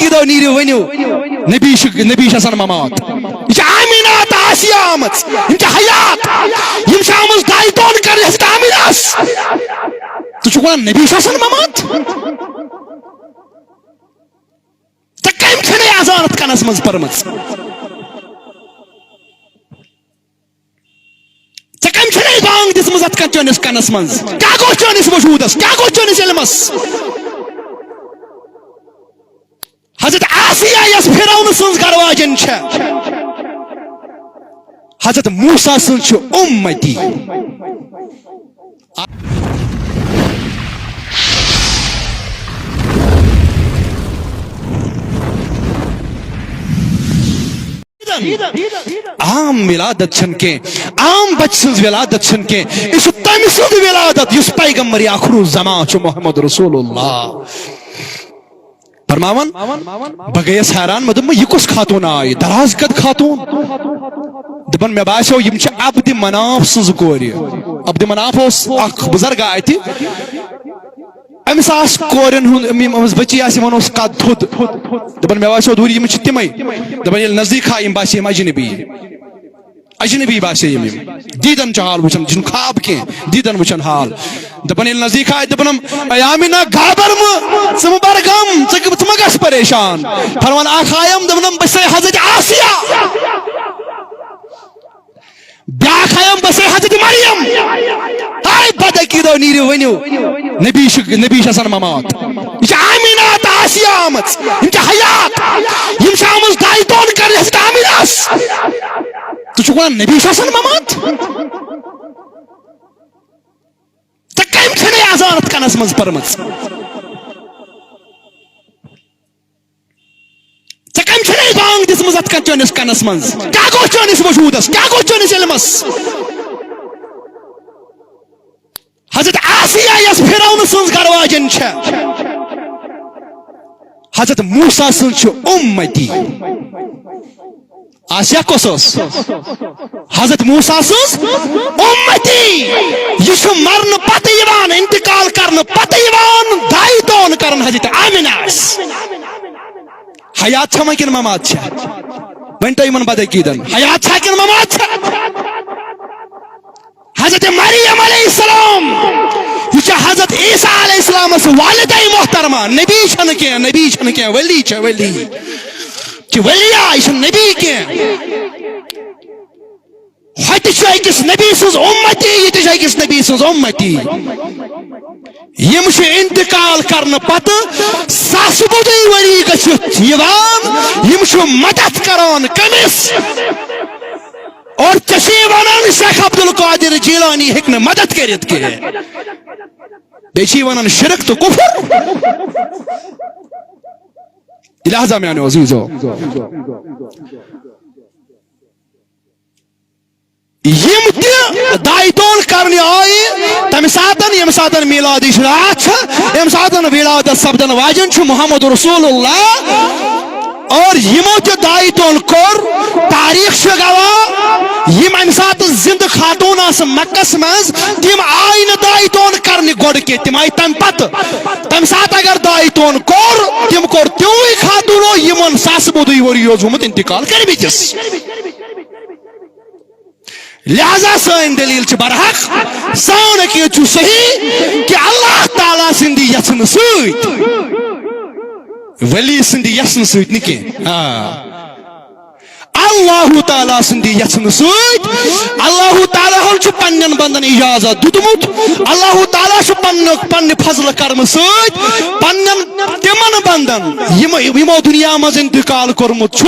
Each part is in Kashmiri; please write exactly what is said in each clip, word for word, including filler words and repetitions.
عقیدو نیٖرِو ؤنِو، نبی چھُ، نبی چھُ آسان ممات۔ یہِ چھِ آمینہ تہٕ آسیہ آمٕژ، یِم چھِ حیات، یِم چھِ آمٕژ دایہِ تون کرنہِ حضرت آمینس۔ ژٕ چھُکھ وَنان نبی چھُ آسان ممات؟ ژےٚ کٔمۍ چھَنہٕ یہِ اذان اَتھ کَنَس منٛز پٔرمٕژ؟ ژےٚ کٔمۍ چھَنہٕ یہِ بانگ دِژمٕژ اَتھ کَنہِ چٲنِس کَنَس منٛز؟ کیٛاہ گوٚو چٲنِس وجوٗدَس؟ کیٛاہ گوٚو چٲنِس علمَس؟ حضرت آسیہ یۄس فرعون سٕنٛز گرواجن چھےٚ، حضرت موسیٰ سٕنٛز چھِ اُمتی۔ عام ولادت چھنہٕ کینٛہہ، عام بچہٕ سٕنٛز ولادت چھنہٕ کینٛہہ، یہِ چھُ تٔمۍ سُنٛد ولادت یُس پیغمبر آخر الزمان چھُ، محمد رسول اللہ۔ فرماوان، بہٕ گٔیَس حیران، مےٚ دوٚپ، یہِ کُس خاتوٗن آیہِ؟ دراز قد خاتوٗن۔ دَپان، مےٚ باسیو، یِم چھِ عبدِ مناف سٕنٛز کورِ۔ عبدِ مناف اوس اکھ بُزرگا اَتہِ۔ أمِس آسہٕ کورٮ۪ن ہُنٛد، یِم، یِم أمِس بٔچی آسہٕ، یِمن اوس قد تھوٚد۔ دَپان، مےٚ باسیو دوٗرِ، یِم چھِ تِمے۔ دَپان، ییٚلہِ نزدیٖک آیہِ، یِم باسے یِم اجنبی۔ اجنبی باسے یِم، یِم دیٖدن چھُ حال وٕچھان، یہِ چھُنہٕ خواب کینٛہہ، دیٖدن وٕچھان حال۔ دَپان ییٚلہِ نزدیٖک آے، دَپان، اے آمینہ، گابر مہٕ، ژٕ مہٕ بر غم، ژٕ، ژٕ مہٕ گژھ پریشان۔ فرمان اکھ آیم، دَپان، بہٕ چھسے حضرت آسیہ۔ بیاکھ آیم، بہٕ چھسے حضرت مریم۔ اے بدعقیدو نیٖرِو ؤنِو، نبی چھُ، نبی چھُ آسان ممات۔ یہِ چھِ آمینہ تہٕ آسیہ آمٕژ، یِم چھِ حیات، یِم چھِ آمٕژ دایہِ تون کرنہِ حضرت آمینس۔ ژٕ چھُکھ وَنان نبی چھُ آسان ممات؟ ژےٚ کٔمۍ چھَنہٕ یہِ اذان اَتھ کَنَس منٛز پٔرمٕژ؟ ژےٚ کٔمۍ چھَنہٕ یہِ بانگ دِژمٕژ اَتھ کَن-، چٲنِس کَنَس منٛز؟ کیٛاہ گوٚو چٲنِس وجوٗدَس؟ کیٛاہ گوٚو چٲنِس علمَس؟ حضرت آسیہ یۄس فرعون سٕنٛز گرواجن چھےٚ، حضرت موسیٰ سٕنٛز چھِ اُمتی۔ آسیہ کۄس ٲس؟ حضرت موسیٰ سٕنٛز اُمتی۔ یہِ چھُ مرنہٕ پتہٕ یِوان، انتقال کرنہٕ پتہٕ یِوان دایہِ تون کرن حضرت آمنہ۔ حیات چھا وۄنۍ کِنہٕ ممات چھا؟ ؤنۍ تو یِمن بدعقیدن، حیات چھا کِنہٕ ممات چھا؟ حضرت مریم علیہ السلام، یہِ چھِ حضرت عیسیٰ علیہ السلامس والدہ محترمہ۔ نبی چھنہٕ کینٛہہ، نبی چھنہٕ کینٛہہ، ولی چھےٚ، ولی چھِ، ولی آ، یہِ چھُنہٕ نبی کینٛہہ۔ ہۄتہِ چھُ أکِس نبی سٕنٛز اُمتی، یہِ تہِ چھُ أکِس نبی سٕنٛز اُمتی۔ یِم چھِ انتقال کرنہٕ پتہٕ ساسہٕ بوٚدُے ؤری گٔژھِتھ یِوان، یِم چھِ مدد کران کٔمِس؟ اور ژےٚ چھے ونان شیخ عبدالقادر جیلانی ہیٚکہِ نہٕ مدد کٔرِتھ کینٛہہ۔ بیٚیہِ چھے ونان شرک تہٕ کفر۔ لہذا میانیو عزیزو، یِم تہِ دایہِ تون کرنہِ آیہِ، تمہِ ساتن، ییٚمہِ ساتن میلادٕچ راتھ چھِ، ییٚمہِ ساتن ولادت سپدن واجٮ۪ن چھُ محمد رسول اللہ، اور یِمو تہِ دایہِ تون کوٚر، تاریخ چھُ گواہ، یِم امہِ ساتہٕ زندٕ خاتون آسہٕ مکس منٛز، تِم آیہِ نہٕ دایہِ تون کرنہِ گۄڈٕ کینٛہہ، تِم آیہِ تمہِ پتہٕ۔ تمہِ ساتہٕ اگر دایہِ تون کوٚر، تِم کوٚر تِموٕے خاتونو، یِمن ساسہٕ بوٚدُے ؤری اوس گوٚمُت انتقال کٔرمٕتِس۔ لہذا سٲنۍ دٔلیٖل چھِ برحق، سون عقیٖدٕ چھُ صحیح کہِ اللہ تعالیٰ سٕنٛدِ یژھنہٕ سۭتۍ، ولی سٕنٛدِ یژھنہٕ سۭتۍ نہٕ کینٛہہ۔ آ۔ اللہ تعالیٰ سٕنٛدِ یژھنہٕ سۭتۍ، اللہ تعالیٰ ہن چھُ پننٮ۪ن بندن اجازت دیُتمُت، اللہ تعالیٰ چھُ پننہِ، پننہِ فضلہٕ کرمہٕ سۭتۍ پننٮ۪ن تِمن بندن، یِم، یِمو دُنیا منٛز انتقال کوٚرمُت چھُ،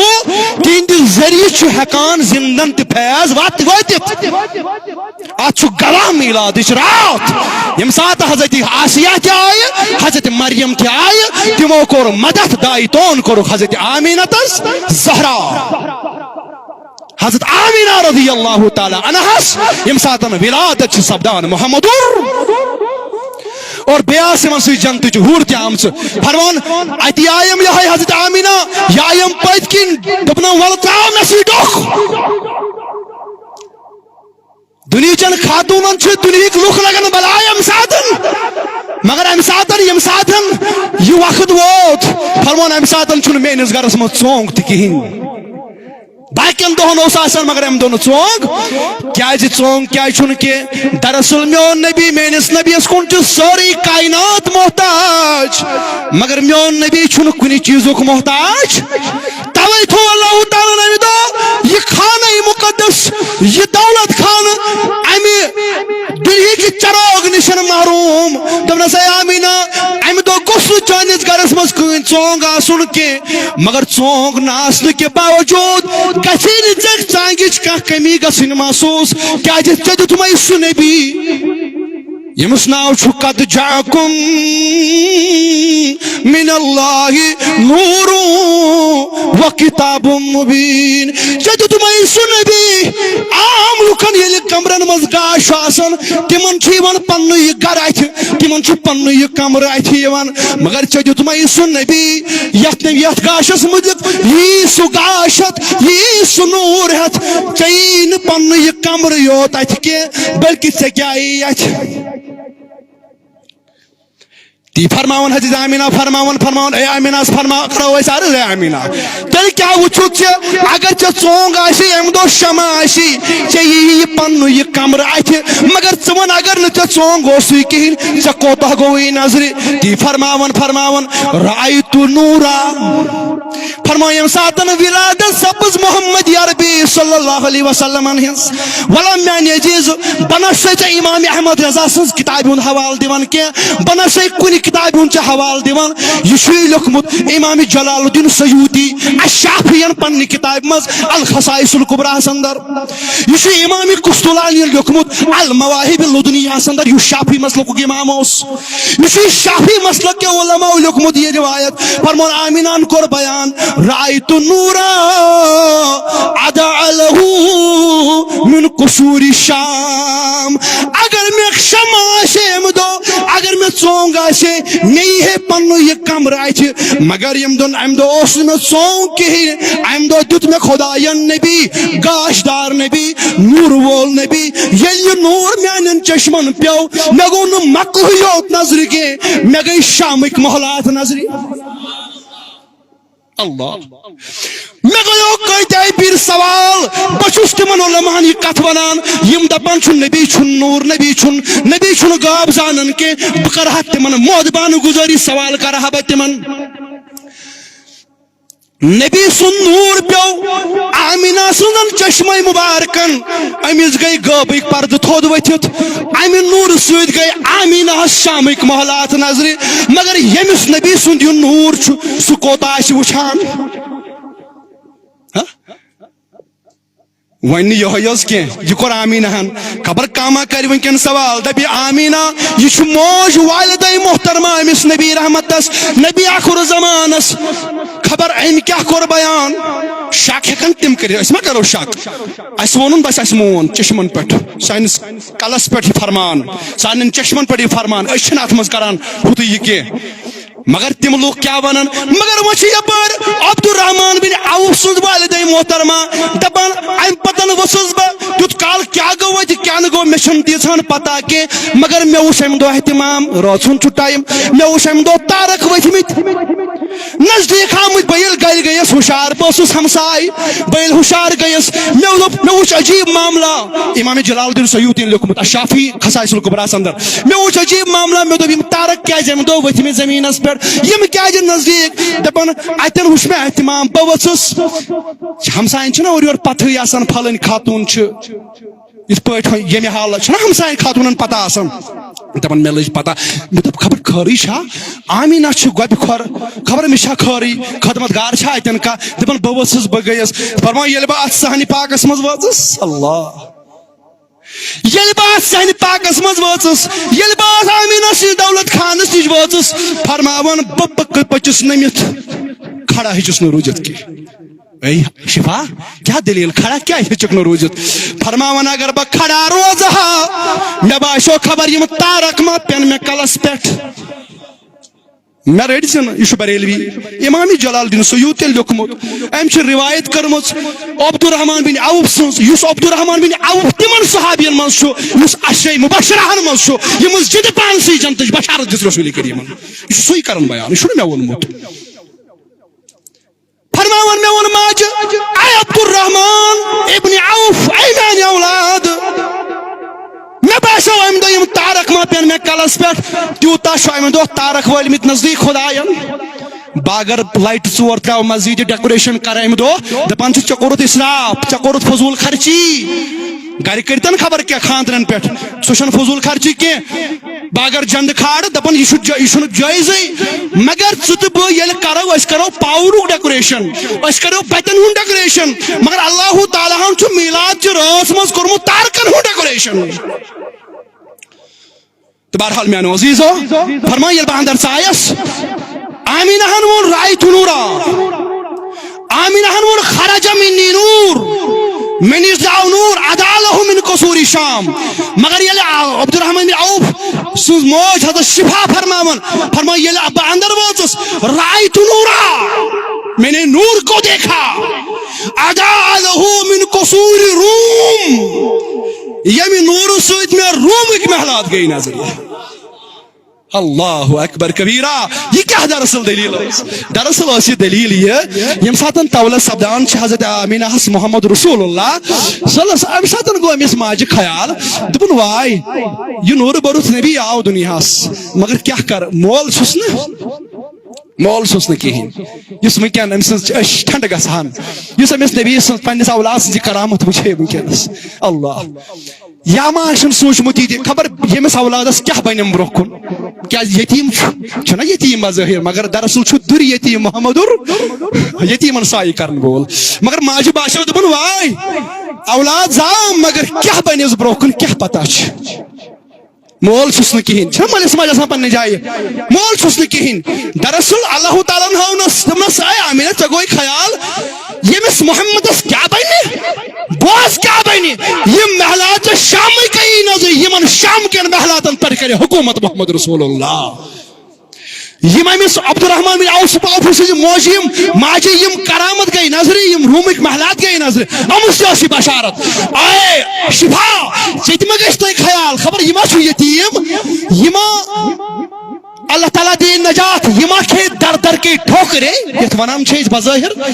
تِہنٛدِ ذٔریعہٕ چھُ ہٮ۪کان زندن تہِ فیض وات-، وٲتِتھ۔ اتھ چھُ گواہ میلادٕچ راتھ، ییٚمہِ ساتہٕ حضرت آسیہ تہِ آیہِ، حضرت مریم تہِ آیہِ، تِمو کوٚر مدد، دایہِ تون کوٚرُکھ حضرت آمینتس زہرا۔ حضرت آمینہ رضی اللہ تعالیٰ عنہس ییٚمہِ ساتن ولادت چھِ سپدان محمدُر، اور بیٚیہِ آسہٕ یِمن سۭتۍ جنتٕچ حور تہِ آمژٕ۔ فرمان، اتی آیم یہے حضرت آمینہ، یہِ آیم پٔتۍ کِنۍ، دوٚپنم، "ولہٕ ترٛاو مےٚ سۭتۍ ڈوٚکھ۔" دُنہِچن خاتوٗنن چھِ دُنہِکۍ لُکھ لگان بلاے امہِ ساتن، مگر امہِ ساتن، ییٚمہِ ساتن یہِ وقت ووت، فرمون، امہِ ساتہٕ چھُنہٕ میٲنِس گرس منٛز ژونگ تہِ کِہیٖنۍ۔ باقین دۄہن اوس آسان، مگر امہِ دۄہ نہٕ ژونگ۔ کیازِ ژونگ کیازِ چھُنہٕ؟ کہِ دراصل میون نبی، میٲنِس نبیس کُن چھُ سٲرٕے کائنات محتاج، مگر میون نبی چھُنہٕ کُنہِ چیٖزُک محتاج۔ توے تھوو اللہ تعالیٰ ہن امہِ دۄہ یہِ خانہ مقدس، یہِ دولت خانہ، امہِ دُنیہٕکہِ چراغ نِش محروم۔ دوٚپنس، اے آمینا، امہِ دۄہ گوٚژھ نہٕ چٲنِس گرس منٛز کٕہٕنۍ ژونگ آسُن کینٛہہ، مگر ژونگ نہٕ آسنہٕ کہِ باوجود گژھِ نہٕ ژےٚ ژانگِچ کانٛہہ کمی گژھٕنۍ محسوس، کیازِ ژےٚ دیُتمے سُہ نبی، ییٚمِس ناو چھُ قد جاءکم من اللہ نور و کتاب مبین۔ ژےٚ دیُتمے سُہ نبی۔ عام لُکن ییٚلہِ کمرن منٛز گاش چھُ آسان، تِمن چھُ یِوان پننُے یہِ گرٕ اَتھِ، تِمن چھُ پننُے یہِ کمرٕ اَتھِ یِوان، مگر ژےٚ دیُتمے سُہ نبی، یتھ نہٕ، یتھ گاشس مُتعلق یی سُہ گاش ہٮ۪تھ، یی سُہ نور ہٮ۪تھ، ژےٚ یی نہٕ پننُے یہِ کمرٕ یوت اَتھِ کینٛہہ، بلکہِ ژےٚ کیٛاہ یی اَتھِ؟ تی فرماوان حضرت آمینہ، فرماوان، فرماوان، اے آمینہ، فرما، کرو أسۍ عرض، اے آمینہ۔ تیٚلہِ کیٛاہ وٕچھُتھ ژےٚ؟ اگر ژےٚ ژونگ آسی، امہِ دۄہ شمع آسی، ژےٚ یی یہِ پننُے یہِ کمرٕ اَتھِ، مگر ژٕ وَن، اگر نہٕ ژےٚ ژونگ اوسُے کِہیٖنۍ، ژےٚ کوتاہ گوٚوُے نظرِ؟ تی فرماوان، فرماوان، رأیت نورا۔ فرماو، ییٚمہِ ساتہٕ ولادت سپٕز محمد عربی صلی اللہ علیہ وسلمن ہٕنٛز، ولم میانہِ عزیز، بہٕ نہ چھُسے ژےٚ امام احمد رضا سٕنٛز کتابہِ ہُنٛد حوالہٕ دِوان کینٛہہ، بہٕ نہ چھُسے کُنہِ کتابہِ ہُنٛد ژےٚ حوالہٕ دِوان۔ یہِ چھُے لیوٚکھمُت امام جلال الدین سیوطی الشافیَن پننہِ کتابہِ منٛز الخصائص الکبریٰ ہس اندر۔ یہِ چھُ امام قسطلانیَن لیوٚکھمُت المواہب اللدنیہ ہس اندر، یُس شافعی مسلکُک امام اوس۔ یہِ چھُ شافعی مسلک کیو علماء لیوٚکھمُت یہِ روایت۔ فرمون، آمینہ ہن کوٚر بیان، رأیت نورا اضاء له من قصور الشام۔ اگر مےٚ شمع آسہِ ہے امہِ دۄہ، اگر مےٚ ژونگ آسہِ ہے، مےٚ یی ہے پننُے یہِ کمرٕ اَتھِ، مگر ییٚمہِ دۄہ، امہِ دۄہ اوس نہٕ مےٚ ژونگ کِہیٖنۍ، امہِ دۄہ دیُت مےٚ خداین نبی، گاش دار نبی، نور وول نبی۔ ییٚلہِ یہِ نور میانٮ۪ن چشمن پیوٚو، مےٚ گوٚو نہٕ مکہٕ یوت نظرِ کینٛہہ، مےٚ گٔے شامٕکۍ محلات نظرِ۔ اللہ۔ مےٚ گٔیو کٲتیٛاہ پھِرِ سوال، بہٕ چھُس تِمن علماہن یہِ کتھ ونان، یِم دپان چھُ نبی چھُنہٕ نور، نبی چھُنہٕ، نبی چھُنہٕ غٲب زانان کینٛہہ۔ بہٕ کرٕ ہا تِمن مودبانہٕ گُزٲرِش، سوال کرٕ ہا بہٕ تِمن۔ نبی سُنٛد نور پیوٚو آمینہ سٕنٛزن چشمے مبارکن، أمِس گٔے غٲبٕکۍ پردٕ تھوٚد ؤتھِتھ، امہِ نورٕ سۭتۍ گٔے آمینہ ہس شامٕکۍ محلات نظرِ، مگر ییٚمِس نبی سُنٛد یہِ نور چھُ، سُہ کوتاہ آسہِ وٕچھان؟ ہہ؟ وۄنۍ نہٕ یِہوٚے یوت کینٛہہ، یہِ کوٚر آمینہ ہن۔ خبر کانٛہہ ما کرِ وٕنکیٚن سوال، دپہِ، آمینہ، یہِ چھُ موج والدے محترمہ أمِس نبی رحمتس، نبی آخر زمانس۔ خبر أمۍ کیٛاہ کوٚر بیان؟ شک ہٮ۪کن تِم کٔرِتھ، أسۍ ما کرو شک؟ اسہِ ووٚنُن بس، اسہِ مون چشمن پٮ۪ٹھ، سٲنِس کلس پٮ۪ٹھ یہِ فرمان، سانٮ۪ن چشمن پٮ۪ٹھ یہِ فرمان، أسۍ چھِنہٕ اتھ منٛز کران ہُتُے یہِ کینٛہہ۔ مگر تِم لوٗکھ کیٛاہ ونان؟ مگر وۄنۍ چھِ یپٲرۍ عبدالرحمان بن عوف سٕنٛز والدے محترمہ دپان، امہِ پتن ؤژھٕس بہٕ، تیُتھ کال کیٛاہ گوٚو وتہِ، کیٛاہ نہٕ گوٚو، مےٚ چھَنہٕ تیٖژہن پتہ کینٛہہ، مگر مےٚ وُچھ امہِ دۄہ اہتمام، رٲژ ہُنٛد چھُ ٹایم، مےٚ وُچھ امہِ دۄہ تارک ؤتھۍ مٕتۍ۔ نزدیٖک آمٕتۍ، بہٕ ییٚلہِ گرِ گٔیَس، ہُشار، بہٕ اوسُس ہمساے، بہٕ ییٚلہِ ہُشار گٔیَس، مےٚ دوٚپ، مےٚ وُچھ عجیٖب معاملہ۔ امام جلال الدین سیوطی یَن لیوٚکھمُت الشافی خصائص الکبریٰ ہس اندر۔ مےٚ وُچھ عجیٖب معاملہ، مےٚ دوٚپ، یِم تارک کیٛازِ اَمہِ دۄہ ؤتھۍ مٕتۍ زٔمیٖنَس پٮ۪ٹھ؟ یِم کیٛازِ نزدیٖک؟ دَپان، اَتٮ۪ن وُچھ مےٚ اہتمام، بہٕ ؤژھٕس۔ ہمساین چھِنہ اورٕ یورٕ پَتہٕے آسان، پھلٲنۍ خاتوٗن چھِ، یِتھ پٲٹھۍ وۄنۍ ییٚمہِ حالہٕ چھُنہ ہمساین خاتوٗنن پَتہ آسان۔ دَپان، مےٚ لٔج پَتہ، مےٚ دوٚپ، خبر خٲرٕے چھا؟ آمیٖنہ چھِ گۄبہِ کھۄر، خبر أمِس چھا خٲرٕے، خدمت گار چھا اَتٮ۪ن کانٛہہ؟ دَپان، بہٕ ؤژھٕس، بہٕ گٔیَس۔ فرمان، ییٚلہِ بہٕ اَتھ صحنِ پاکَس منٛز وٲژٕس، اللہ، ییٚلہِ بہٕ اَتھ صحنِ پاکَس منٛز وٲژٕس، ییٚلہِ بہٕ اَتھ آمیٖنہ سٕنٛدِ دولت خانَس نِش وٲژٕس، فرماوان، بہٕ پٔک-، پٔچِس نٔمِتھ، کھڑا ہیٚچِس نہٕ روٗزِتھ کینٛہہ۔ اے شفا، کیٛاہ دٔلیٖل؟ کھڑا کیٛازِ ہیٚچِکھ نہٕ روٗزِتھ؟ فرماوان، اگر بہٕ کھڑا روزٕ ہا، مےٚ باسیو خبر یِم تارک ما پٮ۪ن مےٚ کلس پٮ۪ٹھ۔ مےٚ رٔٹۍ زِ نہٕ، یہِ چھُ بریلوی۔ امام جلال الدین سیوطی لیوٚکھمُت، أمۍ چھِ روایت کٔرمٕژ عبدالرحمان بن عوف سٕنٛز، یُس عبدالرحمان بن عوف تِمن صحابین منٛز چھُ، یُس عشرے مبشرہن منٛز چھُ، یِمن زِندٕ پانسٕے جنتٕچ بشارت دِژ رسول کریمن۔ یہِ چھُ سُے کران بیان، یہِ چھُنہٕ مےٚ ووٚنمُت۔ فرماوان مےٚ ووٚن ماجہِ، "اے عبدالرحمان ابن عوف، اے میانہِ اولاد، مےٚ باسیو امہِ دۄہ یِم تارک ما پٮ۪ن مےٚ کلس پٮ۪ٹھ، تیوٗتاہ چھُ امہِ دۄہ تارک وٲلمٕتۍ نزدیٖک خداین۔ بہٕ اگر لایٹہٕ ژور ترٛاوٕ، مزیٖد ڈیکوریشن کرٕ امہِ دۄہ، دپان چھِ، ژےٚ کوٚرُتھ اسراف، ژےٚ کوٚرُتھ فضوٗل خرچی۔" گرِ کٔرۍتن خبر کیٛاہ خانٛدرن پٮ۪ٹھ، سُہ چھُنہٕ فضوٗل خرچی کینٛہہ۔ بہٕ اگر جنڈٕ کھالہٕ، دپان، یہِ چھُ جا-، یہِ چھُنہٕ جٲیزٕے۔ مگر ژٕ تہٕ بہٕ ییٚلہِ کرو، أسۍ کرو پاورُک ڈیکوریشن، أسۍ کرو بتٮ۪ن ہُنٛد ڈیکوریشن، مگر اللہ تعالیٰ ہن چھُ میلاد چہِ رٲژ منٛز کوٚرمُت تارکن ہُنٛد ڈیکوریشن۔ تہٕ بہرحال میانیو عزیزو، فرمان ییٚلہِ بہٕ اندر ژایس، آمینہ ہن ووٚن، "رأیت نورا۔" آمینہ ہن ووٚن، "خرج منی نور، مےٚ نِش درٛاو نور، ادا لہ من قصور شام۔" مگر ییٚلہِ عبدالرحمان بن عوف سٕنٛز موج حضرت شفا فرماوان، فرمان ییٚلہِ بہٕ اندر وٲژٕس، "رأیت نورا، میں نے نور کو دیکھا، ادا لہ من قصور روم۔" ییٚمہِ نوٗرٕ سۭتۍ مےٚ رومٕکۍ محلات گٔے نظرِ۔ اللہ اکبر کبیرہ۔ یہ کیا دراصل دلیل ٲس؟ دراصل ٲس یہ دلیل یہ، ییٚمہِ ساتن تولد سپدان چھِ حضرت آمینہ ہس محمد رسول اللہ صلی اللہ علیہ وسلم، امہِ ساتن گوٚو أمِس ماجہِ خیال، دوٚپُن، "واے، یہِ نوٗرٕ بوٚرُتھ نبی آو دُنیاہس، مگر کیٛاہ کرٕ، مول چھُس نہٕ، مول چھُس نہٕ کِہیٖنۍ۔" یُس وٕنکیٚن أمۍ سٕنٛز أچھ ٹھنڈٕ گژھان، یُس أمِس نبی سٕنٛز پننِس اولاد سٕنٛز یہِ کرامت وٕچھے وٕنکیٚنس۔ اللہ۔ یا ما آسن سوٗنٛچمُت یہِ تہِ، خبر ییٚمِس اولادس کیٛاہ بنٮ۪م برونٛہہ کُن؟ کیٛازِ یتیٖم چھُ، چھُنہ یتیٖم بظٲہر، مگر دراصل چھُ دُر یتیٖم محمدُر یتیٖمن سایہِ کرن وول۔ مگر ماجہِ باسیو، دوٚپُن، "واے، اولاد زام، مگر کیٛاہ بنٮ۪س برونٛہہ کُن، کیٛاہ پتہ چھِ؟" مول چھُس نہٕ کِہیٖنۍ۔ چھُنہ مٲلِس ماجہِ آسان پننہِ جایہِ؟ مول چھُس نہٕ کِہیٖنۍ۔ دراصل اللہ تعالیٰ ہن ہٲونس، دوٚپنس، "اے آمینہ، ژےٚ گوٚوے خیال، ییٚمِس محمدس کیٛاہ بنہِ؟ بوز کیٛاہ بنہِ؟ یِم محلات چھِ شامٕکۍ نظرِ، یِمن شام کٮ۪ن محلاتن پٮ۪ٹھ کرِ حکوٗمت محمد رسول اللہ۔" یِم أمِس عبدالرحمان بن عوف سٕنٛدِ موجی یِم ماجہِ یِم کرامت گٔے نظرِ، یِم روٗمٕکۍ محلات گٔے نظرِ، أمِس تہِ ٲس یہِ بشارت۔ اے شفا، ژےٚ تہِ ما گژھِ تۄہہِ خیال، خبر یہِ ما چھُ یتیٖم، یہِ ما اللہ تعالیٰ دِیہِ نجات، یہِ ما کھیٚیہِ در در کے ٹھوکرے، یتھ ونان چھِ أسۍ بظٲہر۔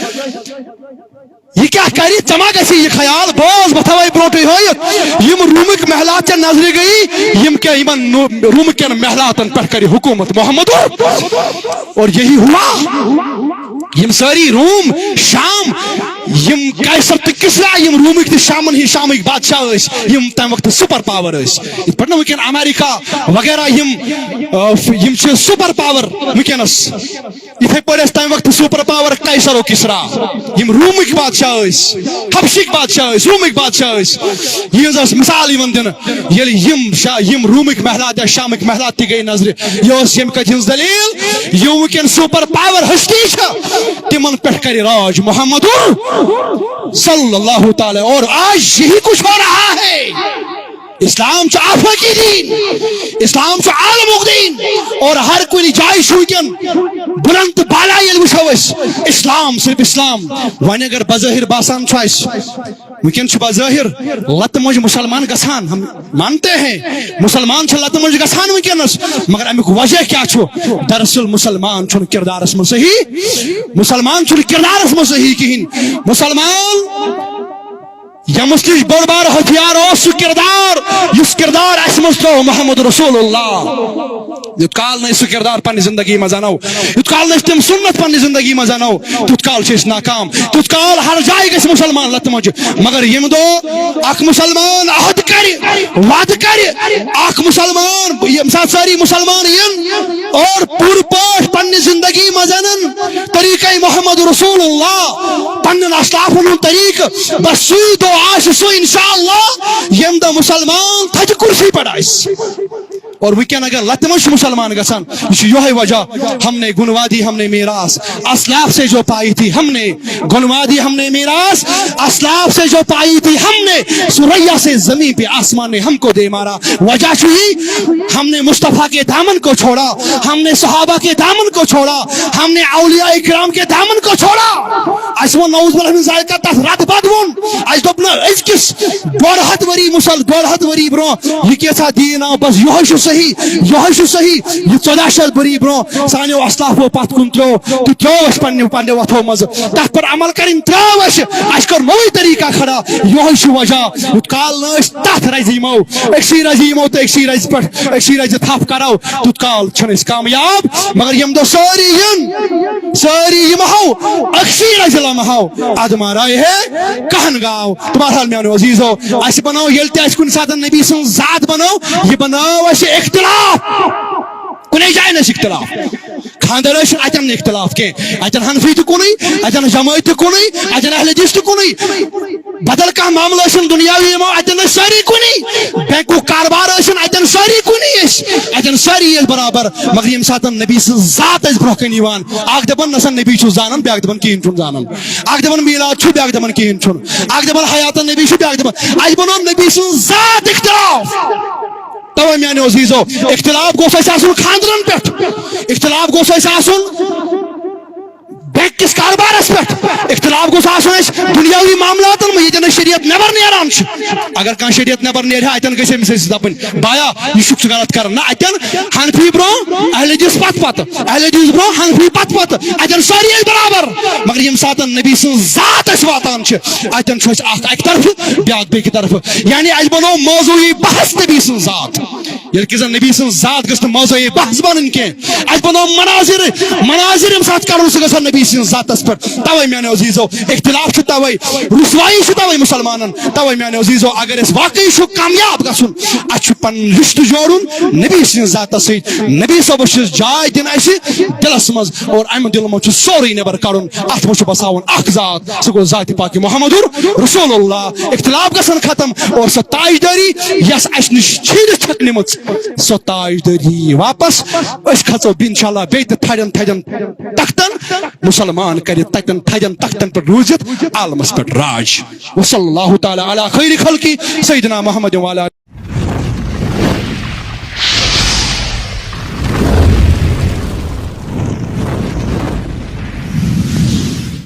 یہِ کیٛاہ کرِ؟ ژےٚ ما گژھی یہِ خیال؟ بوز، بہٕ تھاوے برونٛٹھٕے ہٲیِتھ۔ یِم روٗمٕکۍ محلات ژےٚ نظرِ گٔیی، یِم کیٛاہ یِمن نو-، روٗمہٕ کٮ۪ن محلاتن پٮ۪ٹھ کرِ حکوٗمت محمد؟ اور یہی ہوا۔ یِم سٲری روٗم، شام، یِم قیصر تہٕ کسرا، یِم روٗمٕکۍ تہٕ شامن ہٕنٛدۍ، شامٕکۍ بادشاہ ٲسۍ، یِم تمہِ وقتہٕ سپر پاور ٲسۍ۔ یِتھ پٲٹھۍ نہٕ وٕنکیٚن امریکہ وغیرہ یِم، آ، یِم چھِ سپر پاور وٕنکیٚنس۔ یِتھے پٲٹھۍ ٲسۍ تمہِ وقتہٕ سپر پاور قیصر و کسرا، یِم روٗمٕکۍ بادشاہ ٲسۍ، حبشٕکۍ بادشاہ ٲسۍ، روٗمٕکۍ بادشاہ ٲسۍ۔ یِہنٛز ٲس مثال یِوان دِنہٕ۔ ییٚلہِ یِم شا-، یِم روٗمٕکۍ محلات یا شامٕکۍ محلات تہِ گٔے نظرِ، یہِ ٲس ییٚمہِ کتھِ ہٕنٛز دٔلیٖل، یِم وٕنکیٚن سپر پاور ہستی چھِ، تِمن پٮ۪ٹھ کرِ راج محمد صلی اللہ تعالیٰ۔ اور آج یہی کچھ ہو رہا ہے۔ اسلام چھُ آفاقی دین، اسلام چھُ عالمُک دین، اور ہر کُنہِ جایہِ چھُ وٕنکیٚن بلند تہٕ بالا۔ ییٚلہِ وٕچھو أسۍ، اسلام، صرف اسلام۔ وۄنۍ اگر بظٲہر باسان چھُ اَسہِ، وٕنکیٚن چھُ بظٲہر لتہٕ مۄنجہِ مسلمان گژھان، ہم مانتے ہیں، مسلمان چھِ لتہٕ مۄنجہِ گژھان وٕنکیٚنس، مگر امیُک وجہ کیٛاہ چھُ؟ دراصل مسلمان چھُنہٕ کردارس منٛز صحیح، مسلمان چھُنہٕ کردارس منٛز صحیح کِہیٖنۍ۔ مسلمان یمس نِش بوٚڑ بار ہتھیار اوس سُہ کردار، یُس کردار اسہِ منٛز ترٛوو محمد رسول اللہ۔ یوٚت کال نہٕ أسۍ سُہ کردار پننہِ زندگی منٛز انو، یوٚت کال نہٕ أسۍ تِم سنت پننہِ زندگی منٛز انو، تیوٚت کال چھِ أسۍ ناکام۔ تیوٚت کال ہر جایہِ گژھِ مسلمان لتہٕ مۄنجہِ۔ مگر ییٚمہِ دۄہ اکھ مسلمان عہد کرِ، وعدٕ کرِ، اکھ مسلمان، ییٚمہِ ساتہٕ سٲری مسلمان یِن اور پوٗرٕ پٲٹھۍ پننہِ زندگی منٛز انن طریقہ محمد رسول اللہ، پننٮ۪ن اسلافن ہُنٛد طریقہٕ، بس سُے دۄہ آسہِ سُہ انشاءاللہ، ییٚمہِ دۄہ مسلمان تھچہِ کرسی پٮ۪ٹھ آسہِ۔ اور وٕنکٮ۪ن اگر لتہِ منٛز چھُ مسلمان گژھان، یہِ چھُ یِہوٚے وجہ، ہم نے گنوا دی ہم نے میراث، اسلاف سے جو پائی تھی ہم نے، گنوا دی ہم نے میراث، اسلاف سے جو پائی تھی ہم نے، ثریا سے زمین پہ آسمان نے ہم کو دے مارا۔ وجہ چھُ یی، ہم نے مصطفیٰ کے دامن کو چھوڑا، ہم نے صحابہ کے دامن کو چھوڑا، ہم نے اولیاء کرام کے دامن کو چھوڑا۔ اَسہِ ووٚن نعوذ باللہ من ذالک تَتھ رَد بَد ووٚن۔ اَسہِ دوٚپ نہٕ أزکِس ڈۄڈ ہَتھ ؤری مُسل-، ڈۄڈ ہَتھ ؤری برونٛہہ یہِ کیٛاہ سا دیٖن آو، بس یِہوٚے چھُ صحیح، یِہوٚے چھُ صحیح۔ یہِ ژۄداہ شیٚتھ ؤری برونٛہہ سانیو اسلافو پتھ کُن ترٛوو تہٕ ترٛوو اَسہِ پننہِ، پننہِ وَتھو منٛزٕ۔ تَتھ پٮ۪ٹھ عمل کَرٕنۍ ترٛٲو اَسہِ، اَسہِ کوٚر نوٚوُے طریٖقہ کھڑا۔ یِہوٚے چھُ وجہ، یُتھ کال نہٕ أسۍ تَتھ رَزِ یِمو، أکسٕے رَزِ یِمو تہٕ أکسٕے رَزِ پٮ۪ٹھ، أکسٕے رَزِ تھپھ کَرو، تیُتھ کال چھِنہٕ أسۍ کامیاب۔ مگر ییٚمہِ دۄہ سٲری یِن، سٲری یِمہو، أکسٕے رَزِ لَمہو، اَدٕ ما رایہِ ہے کہن گاو۔ تہٕ بہرحال میانیو عزیزو، اَسہِ بنٲو، ییٚلہِ تہِ اَسہِ کُنہِ ساتہٕ نبی سٕنٛز ذات بنٲو، یہِ بنٲو اَسہِ اختلاف۔ کُنے جایہِ نہٕ اَسہِ اختلاف۔ خانٛدر ٲسِن، اَتٮ۪ن نہٕ اختلاف کینٛہہ۔ اَتٮ۪ن حنفی تہِ کُنُے، اَتٮ۪ن جمٲعت تہِ کُنُے، اَتٮ۪ن اہل حدیث تہِ کُنُے۔ بدل کانٛہہ معاملہٕ ٲسِن دُنیاوی یِمو، اَتٮ۪ن ٲسۍ سٲری کُنی۔ بینکُک کاربار ٲسِن، اَتٮ۪ن سٲری کُنی ٲسۍ، اَتٮ۪ن سٲری ٲسۍ برابر۔ مگر ییٚمہِ ساتہٕ نبی سٕنٛز ذات ٲسۍ برونٛہہ کَنہِ یِوان، اَکھ دَپان نہ سا نبی چھُ زانان، بیٛاکھ دَپان کِہیٖنۍ چھُنہٕ زانان۔ اَکھ دَپان میٖلاد چھُ، بیٛاکھ دَپان کِہیٖنۍ چھُنہٕ۔ اَکھ دَپان حیاتَن نبی چھُ، بیٛاکھ دَپان، اَسہِ بَنوو نبی سٕنٛز ذات اختلاف۔ تَوَے میٛانیو عزیٖزو، اختلاف گوٚژھ اَسہِ آسُن خانٛدرَن پٮ۪ٹھ، اختلاف گوٚژھ اَسہِ آسُن بینک کِس کاربارس پٮ۪ٹھ، اختلاف گوٚژھ آسُن اَسہِ دُنیاوی معاملاتن منٛز، ییٚتٮ۪ن أسۍ شریعت نٮ۪بر نیران چھِ۔ اگر کانٛہہ شریعت نٮ۪بر نیرِ ہا، اَتٮ۪ن گژھِ أمِس أسۍ دَپٕنۍ، "بایا، یہِ چھُکھ ژٕ غلط کران۔" نہ، اَتٮ۪ن حنفی برونٛہہ اہل حدیث پتہٕ پتہٕ، اہل حدیث برونٛہہ حنفی پتہٕ پتہٕ، اَتٮ۪ن سٲری ٲسۍ برابر۔ مگر ییٚمہِ ساتہٕ نبی سٕنٛز ذات اَسہِ واتان چھِ، اَتٮ۪ن چھُ اَسہِ اَکھ اَکہِ طرفہٕ، بیٛاکھ بیٚکہِ طرفہٕ۔ یعنی اَسہِ بنوو موضوعی بحث نبی سٕنٛز ذات۔ ییٚلہِ کہِ زن نبی سٕنٛز ذات گٔژھ نہٕ موضوعی بحث بنٕنۍ کینٛہہ، اَسہِ بنوو مناظر، مناظر ییٚمہِ ساتہٕ کَرُن، سُہ گژھِ ہا نبی سٕنٛز ذاتس پٮ۪ٹھ۔ توے میانیو عزیٖزو، اختلاف چھُ توے، رسوائی چھِ توے مسلمانن۔ توے میانیو عزیٖزو، اگر اَسہِ واقعی چھُ کامیاب گژھُن، اَسہِ چھُ پنُن رشتہٕ جوڑُن نبی سٕنٛز ذاتس سۭتۍ۔ نبی صٲبس چھِ جاے دِنۍ اَسہِ دِلس منٛز، اور اَمہِ دِلہٕ منٛز چھُ سورُے نٮ۪بر کَڑُن۔ اَتھ منٛز چھُ بساوُن اکھ ذات، سُہ گوٚو ذاتِ پاکِ محمد رسول اللہ۔ اختلاف گژھن ختم، اور سۄ تاجدٲری یۄس اَسہِ نِش چھیٖنِتھ چھکھ نِمٕژ، سۄ تاجدٲری یی واپس۔ أسۍ کھژو انشاءاللہ بیٚیہِ تہِ تھدٮ۪ن تھدٮ۪ن تختن، مسلمان کرِ تتٮ۪ن تھدٮ۪ن تختن پٮ۪ٹھ روٗزِتھ عالمس پٮ۪ٹھ راج۔ وصلی اللہ تعالیٰ علی خیر خلقی سیدنا محمد وعلی